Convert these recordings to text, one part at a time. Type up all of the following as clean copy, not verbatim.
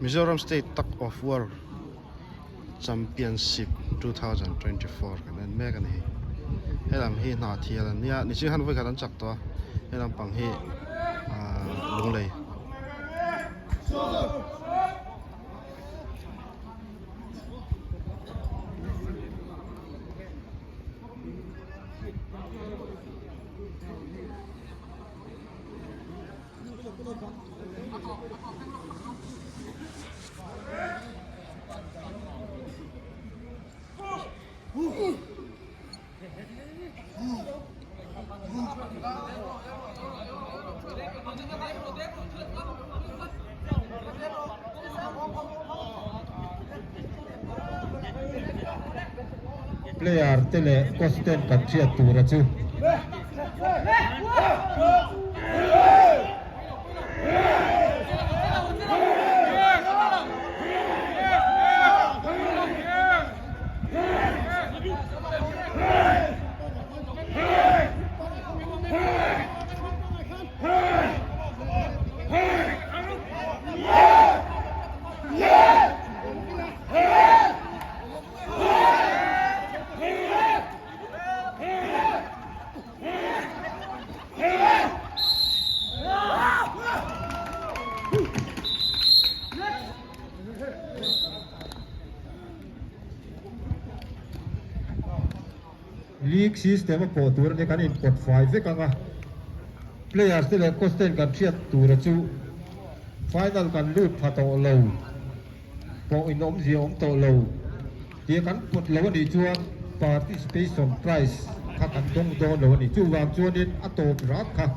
Mizoram State Tug of War Championship 2024 kan en mek a ni. Helam hi hna thial an nia, niching han vawikhat an chak tawh a, helam pang hi ahh lunglei. Player te leh coach ten kan hriat tur a chu. League system a pawh tur ania kan inpawt fai vek ang a, players te leh coach ten kan hriat tura chu final kan lut pha tawh lo pawh in awmzia awm tawh lo tia kan pawt lo anih chuan participation prize kha kan dawng dawn lo a ni. Chuvang chuanin a tawp rat kha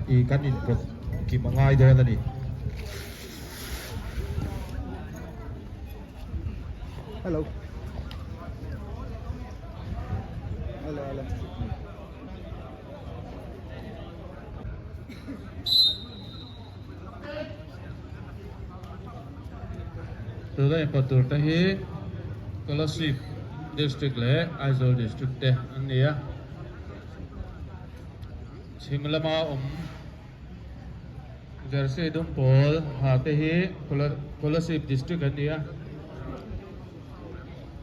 ih kan inpawt kim a ngai dawn a ni. Hello. Hello, hello. Tuna inpawt tur te hi Kolasib District leh Aizawl District te an ni a. Chhim lama awm Jersey dum pawl ha te hi Kolasib District an ni a.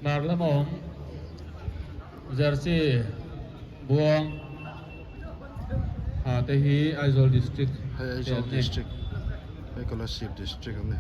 Hmar lama awm Jersey buang ha te hi Aizawl District Hei te Aizawl an ni. District, hei Kolasib District an ni.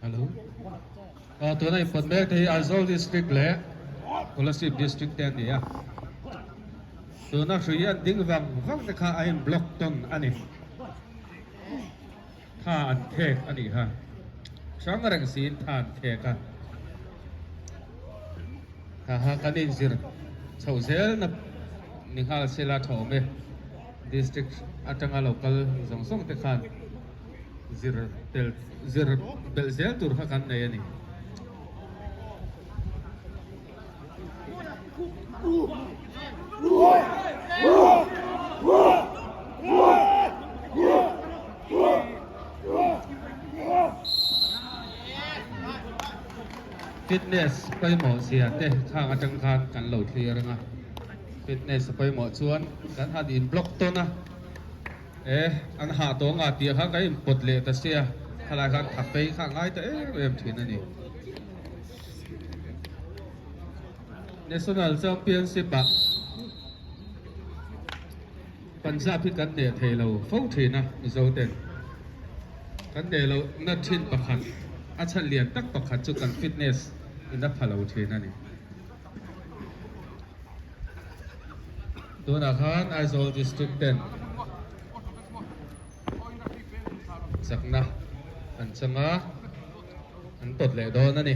Hello. Ah tuna in pawt mek te hi Aizawl district leh Kolasib district te an ni a. Tuna hrui an ding vang vang te kha a in block tawn a ni. Tha an thek a nih kha. Hrang reng siin tha an thek a. Kha kha kan inzir chhoh zel na ni nghal sela tha awm e. District atanga lo kal zawng zawng te khan zir tel zir belh zel tur kha kan nei a ni. Fitness pawimawh zia te khang atang khan kan lo thlir ang a, fitness a pawimawh chuan kan han in block tawn a, e an hah tawh nga tih kha kan in pawt leh ta sia, khalai khan tha phei kha a ngai ta em em thin a ni. National Championship ah Punjab hi kan hneh thei lo fo thin a, Mizo ten kan hneh loh na thin pakhat a chhan lian tak pakhat chu kan fitness in a pha lo thin a ni. Tunah khan Aizawl District ten chakna an chang a. An pawt leh dawn a ni.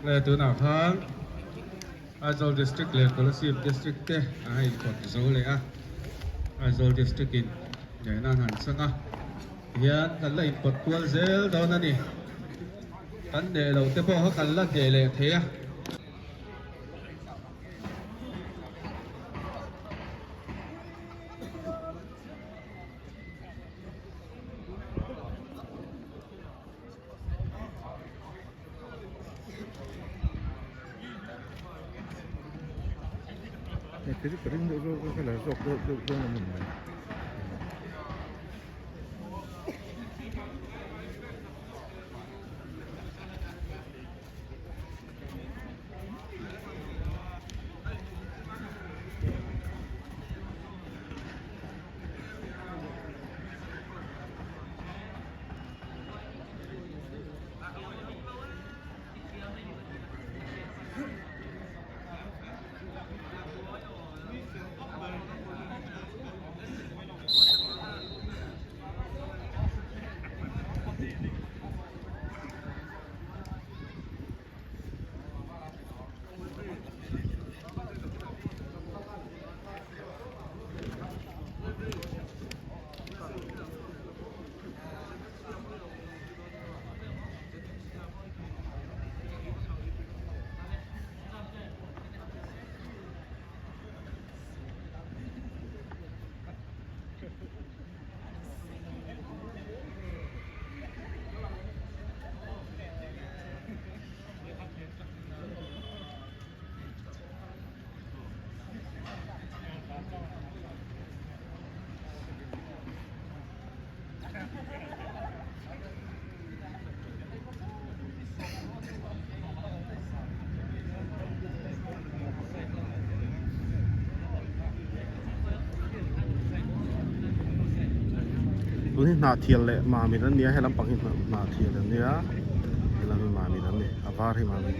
Le tunah khan Aizawl District leh Kolasib District te a inkawt zo leh a, Aizawl District in nena an han chang a, tihian kan la inkawt kual zel dawn a ni. Kan hneh loh te pawh kha kan la hneh leh thei a. hi Hnahthial leh Mamit an ni a, he lampang hi Hnahthial an nia, helam hi Mamit an ni, a var hi Mamit.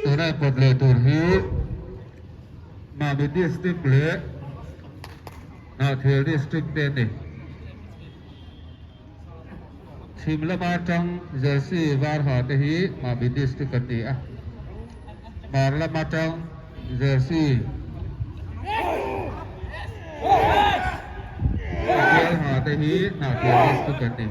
Tuna kawt leh tur hi Mami District leh Hnahthial District te a ni. Chhim lama tang Jersey var ha te hi Mami District an ni a, hmar lama tang Jersey bial ha te hi Hnahthial District an ni.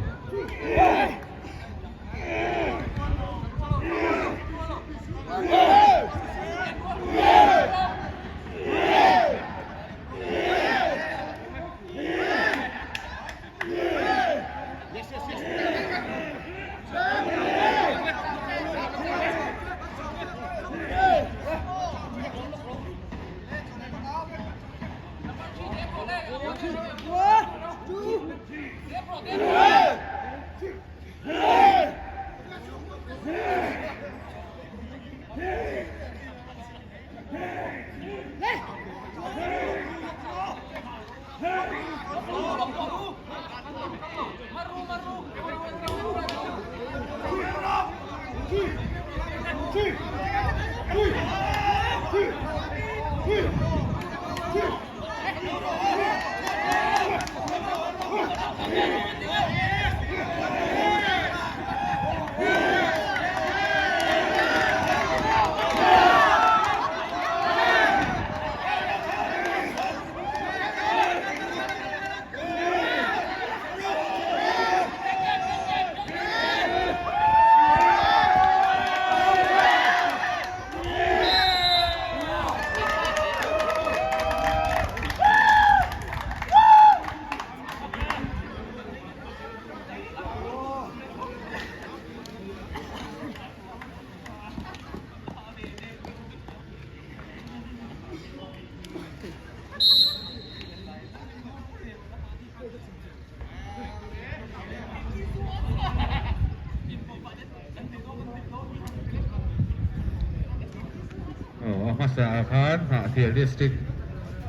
Aw a hmasa ah khan Hnahthial district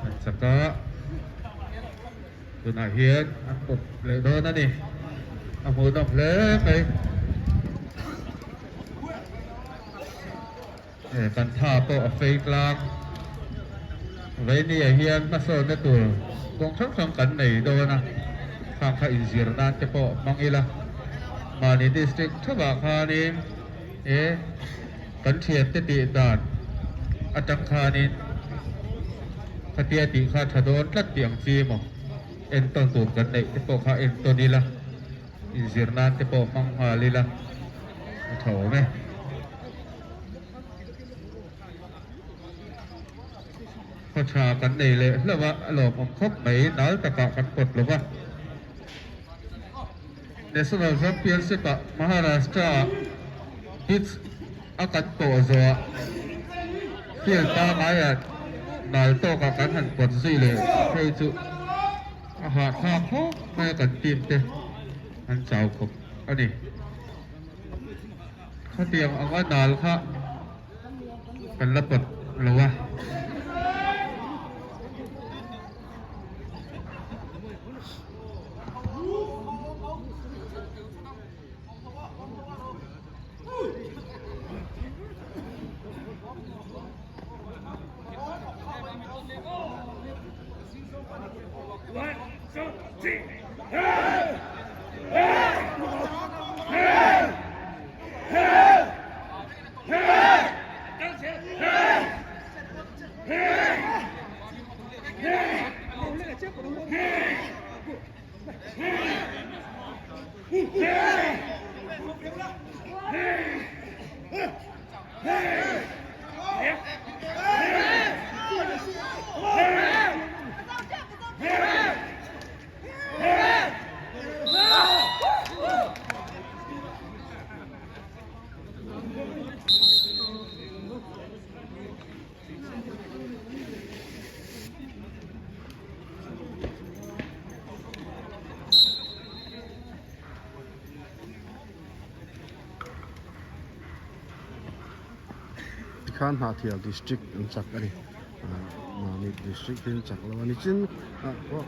an chak a tunah hian an pawt leh dawn a ni a hmuhnawm hle mai. Kan tha pawh a fei tlang. Vaini-ah hian hmasawnna tur kawng hrang hrang kan nei dawn a, khang kha inzir nan te pawh hmang ila. Mahni district theuhah khanin e kan thiante tih dan atang khanin khatia tih kha tha dawn tlat tih ang chi maw entawn tur kan neih te pawh kha entawn ila, inzir nan te pawh hmang nghal ila a tha awm e. Khaw tha kan nei leh hlauh a, a lawmawm khawp mai, nal takah kan pawt lo va. National Championship ah Maharashtra ah pitch a kan pawh zawhah field pangaiah nal tawkah kan han pawt zui leh phei chu a hahthlak khawp mai a, kan team te an chau khawp a ni. Khatiang anga nal kha kan la pawt lo a. Tikhan Hnahthial district an chak a ni mahni district hi an chak lo a ni chin ah pawh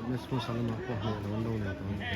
match hmasa lamah pawh hneh lo an lo nei tawh a ni.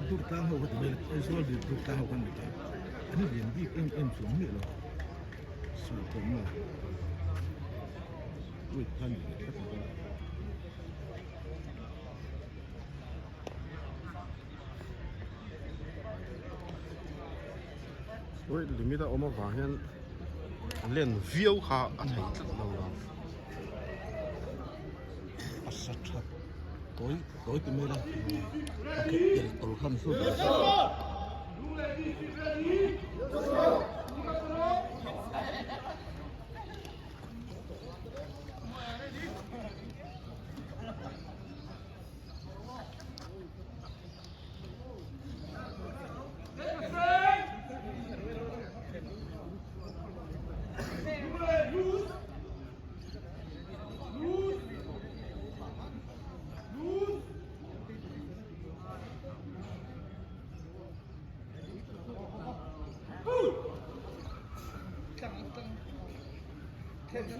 Durtlang ho ka ti mai a, Aizawl Durtlang ho kan ni ta, an lian bik em em chuang miah lo, suh tawh maw. Wait khan ka ti dawn. Weight limit a awm avang hian len viau kha a thei tlat lo ang. A sa tha tawi tawi ti mai la a khet tel tawl khan hlu ber.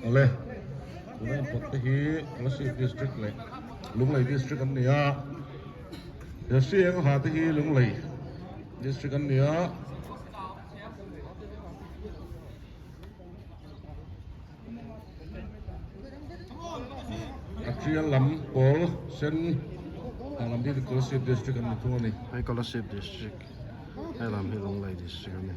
Awle, tuna inpawt te hi Kolasib District leh Lunglei District an ni a, Jersey eng ha te hi Lunglei District an ni a. A tial lam pawl sen ha lam hi Kolasib District an ni thung a ni. Hei Kolasib District, hei lam hi Lunglei District a ni.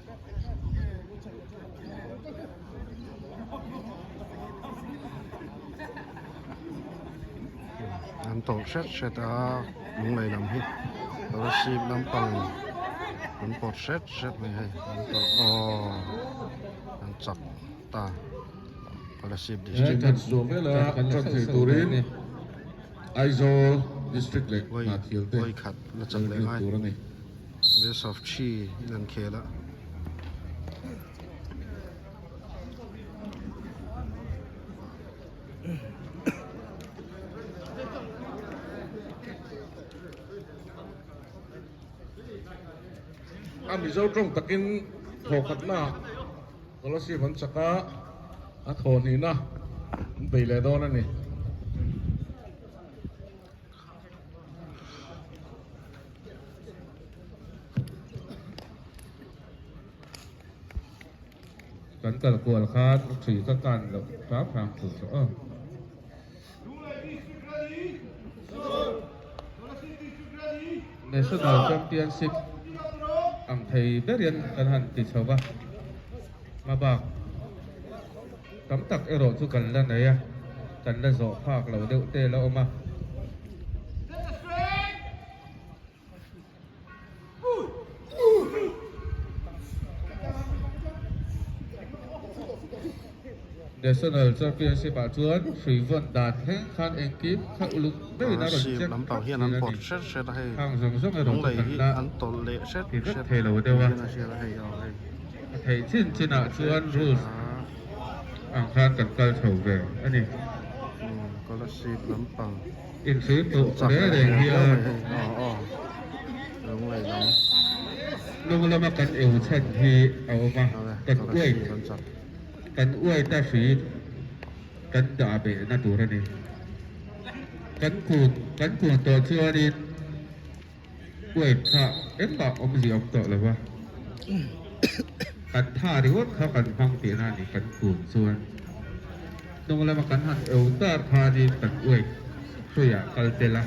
An tawrh hret hret a Lunglei lam hi Kolasib lampang an pawt hret hret mai hei an tawrh aw an chak ta Kolasib district He zawh vela tan thei turin Aizawl district leh Hnahthial te vawikhat la chak leh ngai tur a ni. Best of three in an khel a. A Mizo tawng takin thawkhatna Kolasib an chak a, a thawhnihna an bei leh dawn a ni. Kan kal kual khan ṭhi ka kan loh hram hram tur chu aw. National Championship ang thei berin kan han ti chho va, hmabak tam tak erawh chu kan la nei a, kan la zawh phak lo deuh te la awm a. National Championship ah chuan hrui vawn dan thleng khan engkim kha uluk deuhin a rawn Kolasib check lampang tlat hian thin an a pawt ni. hret hret a hei Khang zawng zawng erawh chu Lunglei kan hi la an tawlh leh hret ti vek hret thei lo deuh a. niin a hriat a hei aw hei. A theih chin chin ah Hret chuan hret rules a. ang khan kan kal chho ve a ni. Umm Kolasib lampang Inhrui an pawh chak reng leh reng hmel viau hian mai hei aw aw Lunglei lam. Hnung lama kan eu chhan hi a awm a, Awle kan uai Kolasib an chak. Kan uaita hri kan dah behna tur a ni. Kan kun kan kun tawh chuanin uai kha engmah awmzia awm tawh lo va, kan tha ringawt kha kan hmang tihna a ni kan kun chuan. Hnung lama kan han eu tar khanin kan uai hruiah kal tel a,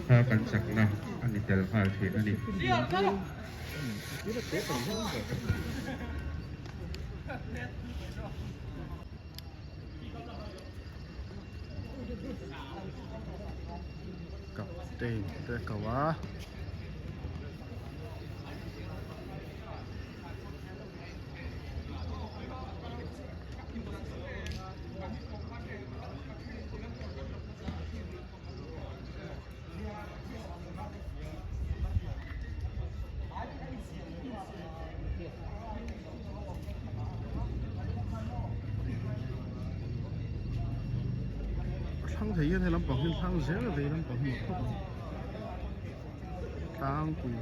kha kan chakna a ni tel nghal thin a ni. Captain te ko a. A thlang thei hian he lampang hi thlang zel a vei lampang hi khawp mai tlangpui.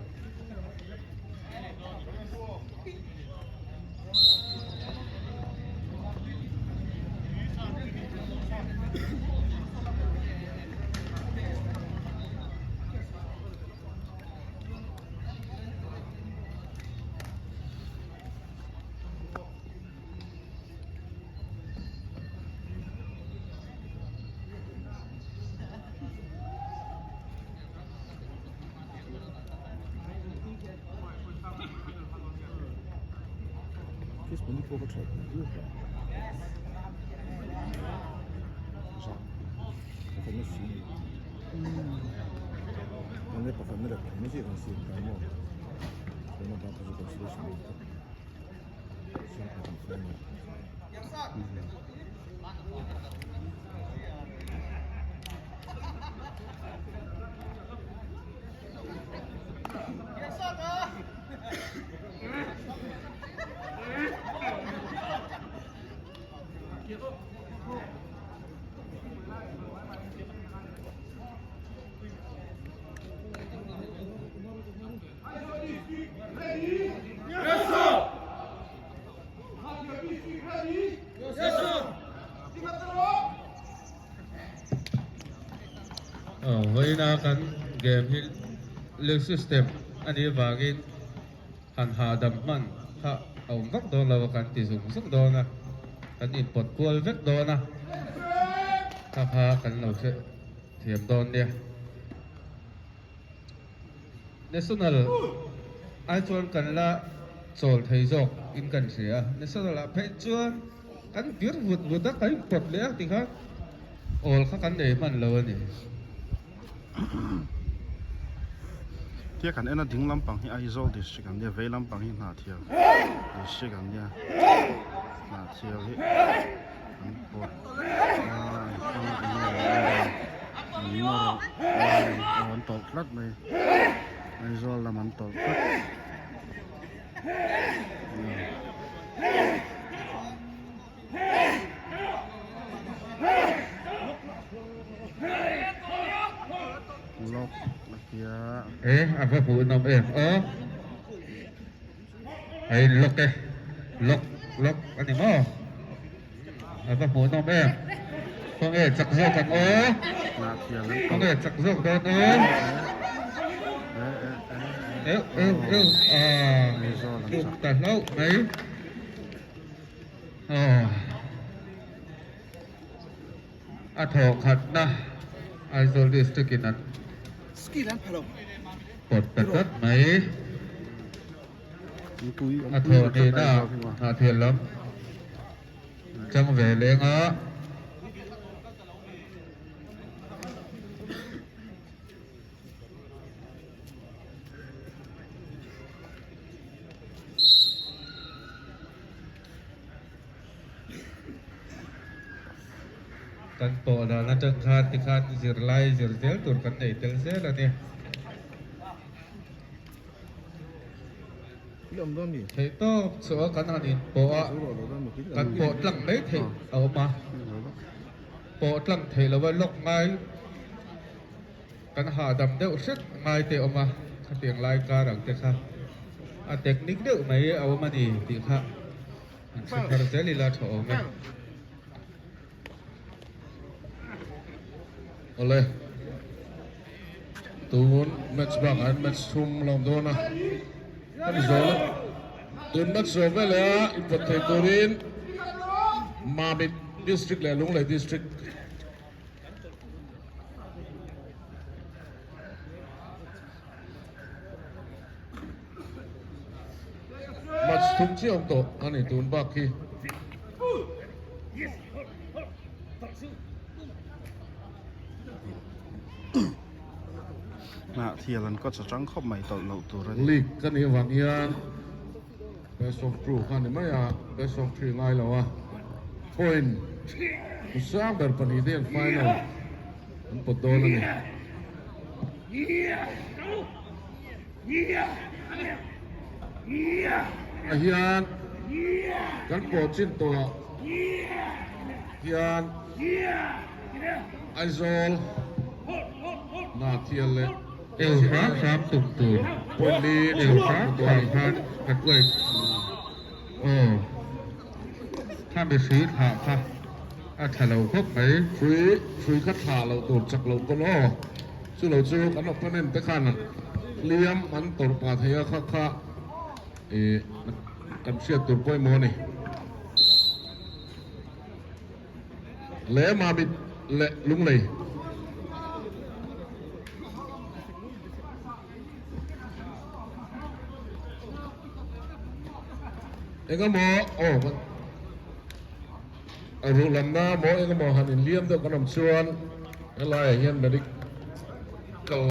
Vawiina kan game hi league system a nih avangin han hahdam hman kha a awm vak dawn lo a, kan ti zung zung dawn a, kan inpawt kual vek dawn a, kha kha kan lo hre thiam dawn nia. National ai chuan kan la chawl thei zawk in kan hria a, National ah phei chuan kan vir vut vut a, kan inpawt leh a tikhan awl kha kan nei hman lo a ni. Tia kan en a ding lampang hi Aizawl district an nia, vei lampang hi Hnahthial district an nia, Hnahthial hi an pawt a an hmang a eng nge an nawr aw an tawlh tlat mai Aizawl lam an tawlh tlat. Lock a tia. E a va hmuh nawm em aw. A in lock e. Lock lock a ni maw. A va hmuh nawm em. Khawnge chak zawk ang aw. Khawnge chak zawk dawn aw. Eu eu eu a tluk ta hlauh mai. Aw a thawh khatna Aizawl district in an pawt ta tlat mai a thawh nihna Hnahthial lam chang ve leng a. Kan pawh dan atang khan tikhan zirlai zir zel tur kan nei tel zel a ni. Theih tawp chu a kan han inpawh a, kan pawh tlang mai theih a awm a, pawh tlang theih lova lawk ngai kan hahdam deuh hret ngai te awm a, khatiang lai kar ang te kha a technique deuh mai a awm a ni tih kha an hre thar zel ila tha awm e. Awle, tun match bakah hian match thum la awm dawn a, hemi zawh la tun match zawh veleh a inpawt thei turin Mamit District leh Lunglei District Match thum chiah awm tawh a ni tun bak hi. Hnah thial an kawt atang khawp mai tawlh loh tur a ni. League ka nih avang hian best of two kha ni mai a, best of three ngai lo a, point sang ber pahnih te hian final an pawt dawn a ni. A hian kan pawh chin tawhah hian Aizawl Hnathial leh Eu hram hram tum tur Point li eu hram hram khan kan uai aw kha mihri thlah kha a tha lo khawp mai. Hrui hrui kha thlah loh tur chak loh pawn aw chu lo chu kan opponent te khan hliam an tawrh pah thei a kha kha ih kan hriat tur pawimawh a ni. Leh Mamit leh Lunglei. Engemaw aw a ruh lamna maw engemaw han inliam deuh kan awm chuan helaiah hian medic.